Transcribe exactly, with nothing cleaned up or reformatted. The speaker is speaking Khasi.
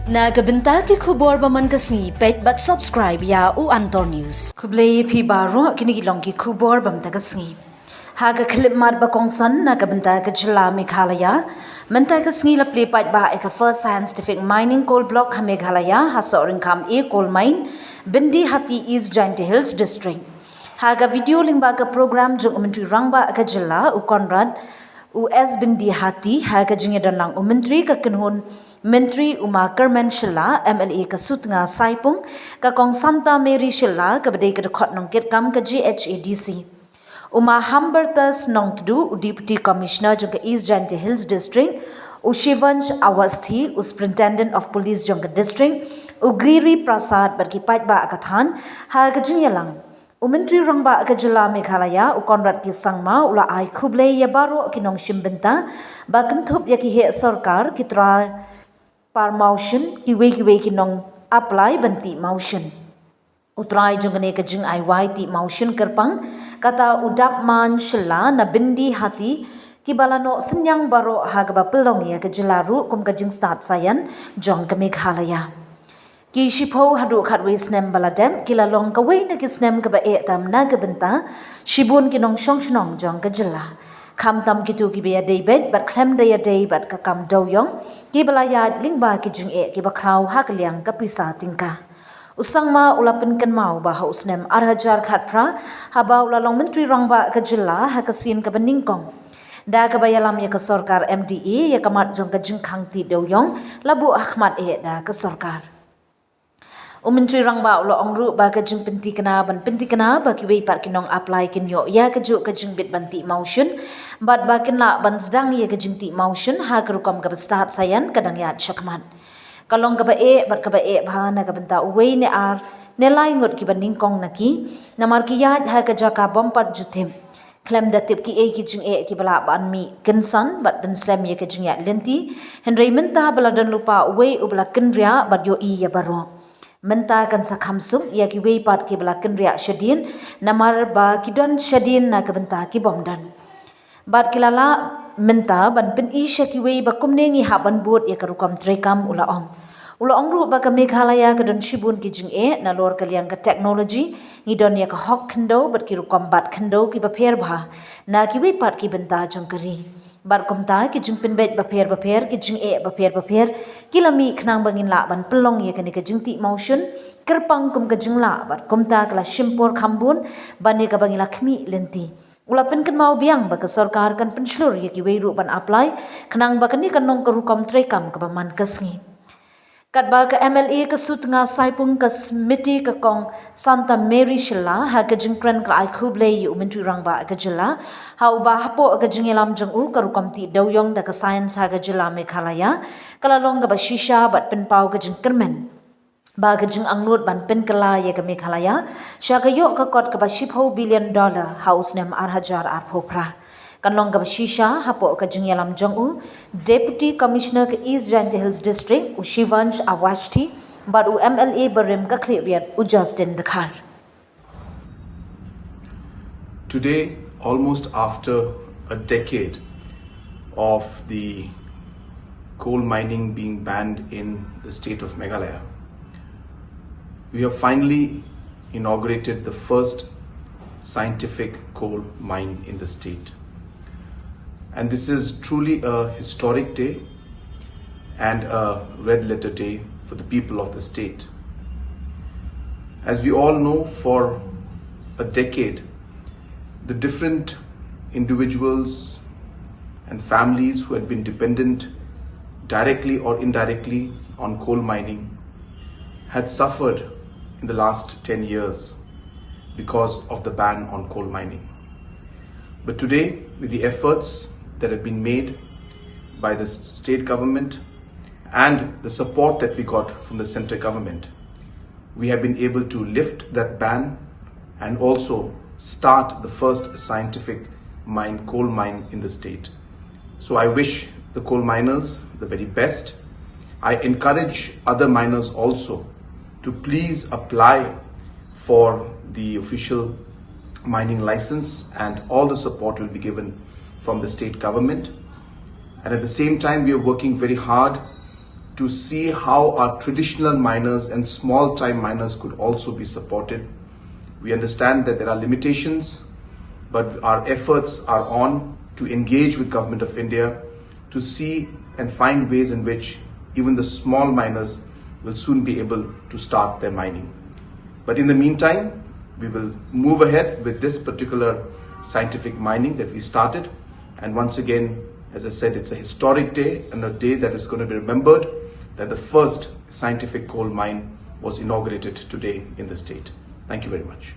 Na ka bynta ki khubor ba man ka sngi, peit bad subscribe ïa u Antor News. Khublei phi baroh, kine ki long ki khubor ba mynta ka sngi. Ha ka khyllipmat ba kongsan na ka bynta ka jylla Meghalaya, mynta ka sngi la plie paidbah ïa ka first scientific mining coal block ha Meghalaya, ha Sohryngkham A Coal Mine, Byndihati, East Jaintia Hills District. Ha ka video lyngba ka program jong u Myntri Rangbah ka jylla u Conrad, u S Byndihati, ha ka jingïadon lang u Myntri ka kynhun Myntri u Ma Kyrmen Shylla, M L A ka Sutnga Saipung, ka Kong Santa Mary Shylla, kaba dei ka dkhot nongkitkam ka G H A D C. U Ma Hambertus Nongtdu, u Deputy Commissioner jong ka East Jaintia Hills District, u Shivansh Awasthi, u Superintendent of Police jong ka District, u Giri Prasad bad ki paidbah ka thaiñ, ha ka jingïalang. U Myntri Rangbah ka jylla Meghalaya, u Conrad K Sangma, u la ai khublei ïa baroh ki nongshim bynta ba kynthup ïa ki heh sorkar, ki trai parmawshin, kiwei kiwei ki nong apply ban tih mawshin. U trai jong kane ka jingai wai tih mawshin kyrpang, kata u Dapman Shylla na Byndihati, kiba la noh synñiang baroh ha kaba pynlong ïa ka jylla ruh kum ka jingstad saian jong ka Meghalaya. Ki shiphew haduh khatwei snem ba la dep, ki la long kawei na ki snem kaba eh tam na ka bynta shibun ki nongshong shnong jong ka jylla. Khamtam kito kiba ïadei beit bad khlem da ïadei bad ka kam dewiong, kiba la ïaid lyngba ki jingeh kiba khraw ha ka liang ka pisa tyngka. U Sangma u la pynkynmaw ba ha u snem ar hajar khatphra, haba u la long Myntri Rangbah ka jylla ha ka sien kaba nyngkong, da kaba ïalam ïa ka sorkar M D A, ïa ka mat jong ka jingkhang tih dewiong la buh ha khmat eh da ka sorkar. U Myntri Rangbah u la ong ruh ba ka jingpyntikna ban pyntikna ba kiwei pat ki nong apply kin ïoh ïa kajuh ka jingbit ban tih mawshin, bad ba kin lah ban sdang ïa ka jingtih mawshin ha ka rukom kaba stad saian ka dang ïaid shakhmat. Ka long kaba eh bad kaba eh bha na ka bynta uwei ne ar ne lai ngut kiba nyngkong na ki, namar ki ïaid ha ka jaka bym pat ju tip. Khlem da tip kiei ki jingeh kiba lah ban mih kynsan bad pynslem ïa ka jingïaid lynti, hynrei mynta ba la don lypa uwei uba la kynriah bad ïohi ïa baroh. Mynta kan sa kham suk ïa kiwei pat kiba la kynriah shadien, namar ba ki don shadien na ka bynta ki bym don. Bad ki la lah mynta ban pyni sha kiwei ba kumne ngi hap ban bud ïa ka rukom treikam, u la ong. U la ong ruh ba ka Meghalaya ka don shibun ki jingeh, nalor ka liang ka technology, ngi don ïa ka hok khyndew bad ki rukom bat khyndew kiba pher bha na kiwei pat ki bynta jong ka ri. Bad kumta ki jingpynbeit bapher bapher, ki jingeh bapher bapher, ki la mih khnang ba ngin lah ban pynlong ïa kane ka jingtih mawshin kyrpang kum ka jinglah, bad kumta ka la shim por kham bun ban ïa kaba ngi la khmih lynti. U la pynkynmaw biang ba ka sorkar kan pynshlur ïa kiwei ruh ban apply, khnang ba kane kan long ka rukom treikam kaba man ka sngi. Katba ka M L A ka Sutnga Saipung ka Smriti ka Kong Santa Mary Shylla, ha ka jingkren ka la ai khublei ïa u Myntri Rangbah ka jylla, ha uba hapoh ka jingïalam jong u ka rukom tih dewiong da ka science ha ka jylla Meghalaya ka la long kaba shisha bad pynpaw ka jingkyrmen ba ka jingangnud ban pynkylla ïa ka Meghalaya sha ka ïoh ka kot kaba shiphew billion dollar ha u snem ar hajar arphew phra. Kan long kaba shisha hapoh ka jingïalam jong u Deputy Commissioner ka East Jaintia Hills District, u Shivansh Awasthi, bad u M L A barim ka Khliehriat, u Justin Dkhar. Today, almost after a decade of the coal mining being banned in the state of Meghalaya, we have finally inaugurated the first scientific coal mine in the state. And this is truly a historic day and a red letter day for the people of the state. As we all know, for a decade, the different individuals and families who had been dependent directly or indirectly on coal mining had suffered in the last ten years because of the ban on coal mining. But today, with the efforts that have been made by the state government and the support that we got from the center government, we have been able to lift that ban and also start the first scientific mine, coal mine in the state. So I wish the coal miners the very best. I encourage other miners also to please apply for the official mining license, and all the support will be given from the state government. And at the same time, we are working very hard to see how our traditional miners and small time miners could also be supported. We understand that there are limitations, but our efforts are on to engage with Government of India to see and find ways in which even the small miners will soon be able to start their mining. But in the meantime, we will move ahead with this particular scientific mining that we started. And once again, as I said, it's a historic day and a day that is going to be remembered, that the first scientific coal mine was inaugurated today in the state. Thank you very much.